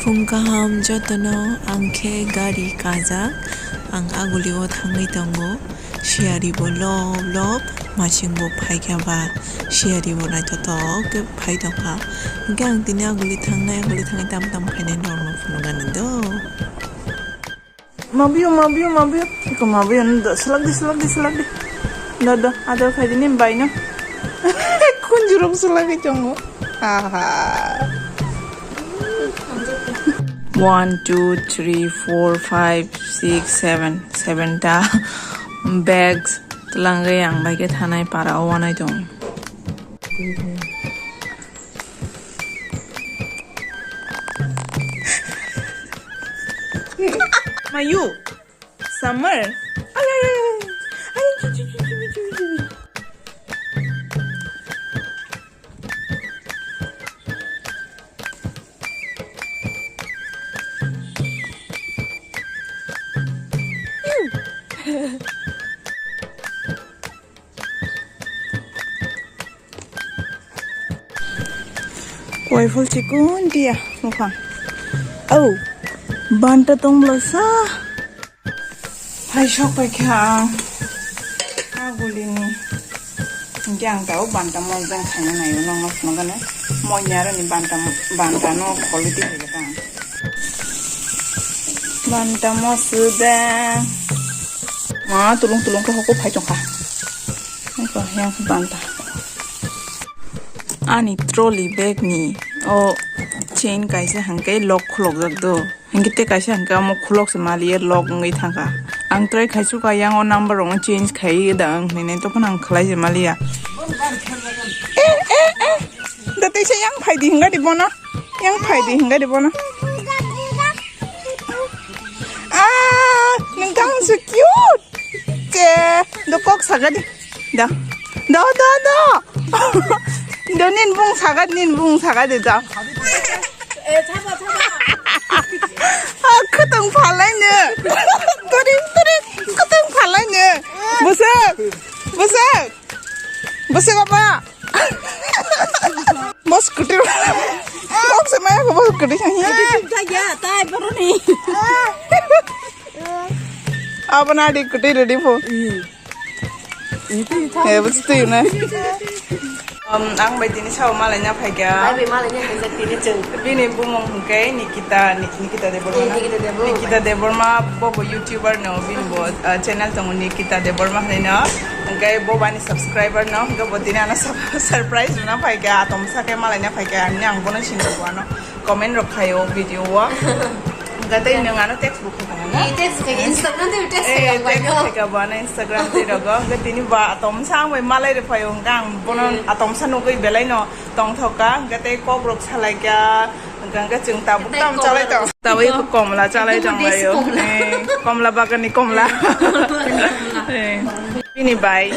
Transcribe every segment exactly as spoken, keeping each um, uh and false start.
Phung kaham jotono, ang khe gari kajak, ang agulio thangwi tongo, siyari bo lob lob, masing bo phaikha ba, siyari bo naithothok khe phai tongkha, hwnkhe ang tini aguli thangnai, aguli thangwi tam tam khainai norokno phunukgani do. Mabiyo, mabiyo, mabiyo. Iko mabiyo, no, do, selak di, selak di, selak di. Do, do, ador khai di, nim bai no. Khunjurok selak di chongo. Aha. One, two, three, four, five, six, seven. Seven ta bags twlangwi ang bai khe thanai para o wanai tong. Mayu, summer. Ay, ay, ay, ay. Ay, chu, chu, chu. Koiful chikon tia buphang. Au, banta tong bwlasa. Hai sok pai kha ang. A gulini. Hingke ang tao banta mojang khaina naio nokno phunukgani. Moini aroni banta, banta no kholi twi hai khe ta ang. Banta mo sudeng. Ma tulung tulung khe hoko phai tongkha. Eko yang banta. Ani trolley bag ni o chain kaisa hingke lock khulokjak do. Hingke tei kaisa hingke omo khulok se maliya lock wngwi thangkha. Ang try khaisukha yang o number rokno change khaiwi da wng hinwi tei phano ang khlai se maliya. Eh, eh, eh. Da teisa yang phaidi hinga di bono. Yang phaidi hinga di bono. Ah, nengkang so cute. Che, do kok saga di. Da. Da, da, da. Do nin bung saga, nin bung saga di da. Eh, chaba, chaba. Ah, khutang phalai ne. Tori, tori, khutang phalai ne. Busak. Busak. Busak apa? Bos scooty. Kok se maya ko bos scooty sa hi. Jaya, tai boroni. Abana di scooty ready po. Eh, bos tu na. Um, ang bai tini sao malai na phaikha. Bai bai malai na phaikha tini chwng. Bini bumung hwnkhe Nikita, Ni-, Nikita Debbarma. Eh, Nikita Debbarma. Nikita Debbarma bo bo YouTuber no, bini bo, uh, channel tongo Nikita Debbarma hinwi no. Hwnkhe bo bani subscriber no, hwnkhe bo tini ano sur-, surprise rwna phaikha, atom sakhe malai na phaikha, ani ang bono sinwi bo ano comment rok khaio video o. Hwnkhe tei nwng ano text bo khaikha na? Eh, text khaikha, Instagram tei text khaikha, text khaikha bo ano Instagram tei rogo. Hwnkhe tini bo atom sa ang bai malai rw phaio, hwnkhe ang bono atom sa nugwi belai no tongthok kha, hwnkhe tei kok rok salai kha, hwnkhe chwng tabuk tam chalai tong. Tabuk komla chalai tong laio. Eh, komla bagan ni komla. Eh, bini bai.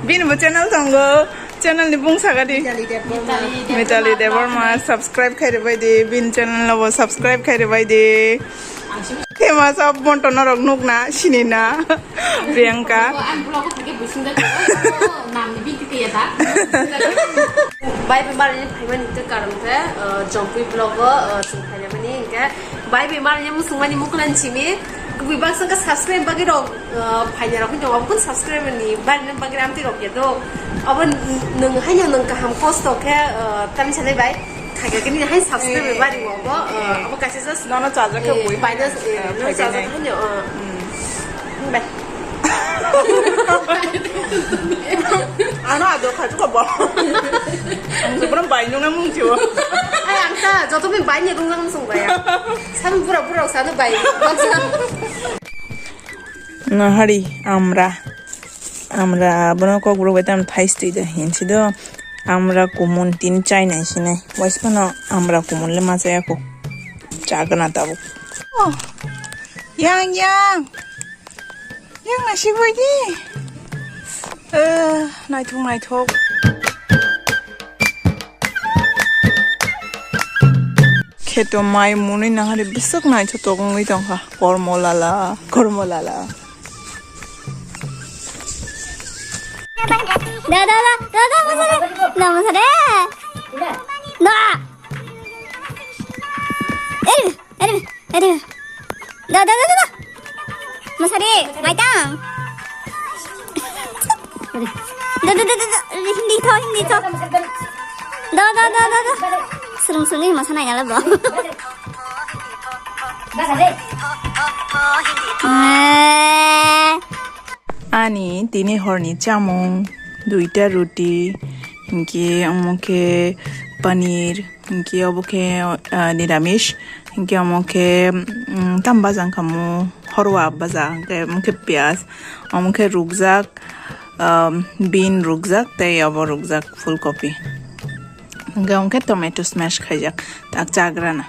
Bini bo channel tongo. Channel ni bung saga di. Mitali Debbarma. Mitali Debbarma, subscribe khai rwbai di. Bini channel no bo subscribe khai rwbai di. Khe masa bonto norok nukna, sinina, Priyanka. Ang vlog o thangkhe buising da, nam ni binti kaya da. Bai bai malai ni phaimani twi karon khe, uh, Jompui vlog o, uh, chwng phaimani hinkhe bai bai malai ni musung mani muklan simi kubui baksa khe subscribe bagwi rok, uh, phaina rok hinkhe obo kun subscribe ni bari ni bagwi amtwi rok ya do. Obo n-, nwng haino nwng kaham kosto khe, uh, tamni sanai bai. Khaikha khe nini hai subscribe bari bo, bo, eh, abo kaisa just, nono charger khe eh, bui bai no, eh, eh, nono charger khe no, eh. Hmm. Bai. Ano ado kha chuka bo. Ang se bono bai nung na mung chiwo. Ai ang sa joto mi bai ni rung rang sung bai. Sam pura pura sa no bai. Baksa. Na hari amra. Amra bono kok bro bai tam thai stui da hin si do. Amra kumun tin chai nai sinai. Wais phano amra kumun le ma chaya ko. Chagana tabuk. Oh. Yang, yang. Yang nasi bai di. Eh, naithok, naithok. Kheto mai mwnwi nahari bwswk naithotok wngwi tongkha. Kormo lala, kormo lala. Da, da, da, da, da, masa de. Da, masa de. Da. Eh, Aduh. Da, da, da, da, da. Masari, maitang. Da, da, da, da, da. Hindi tho, hindi tho. Da, da, da, da, da. Serung serung ni masa nai nala bo. Eh. Ani tini horni chamung, duita ruti, hinkhe omo khe paneer, hinkhe obo khe, ah, niramish, hinkhe omo khe, mm, tam baja wngkha mo, horwa baja, hinkhe omo khe piyaj, omo khe rukjak, um, bean rukjak, tei obo rukjak phulkopi. Hinkhe omo khe tomato smash khaijak, tak chagrana.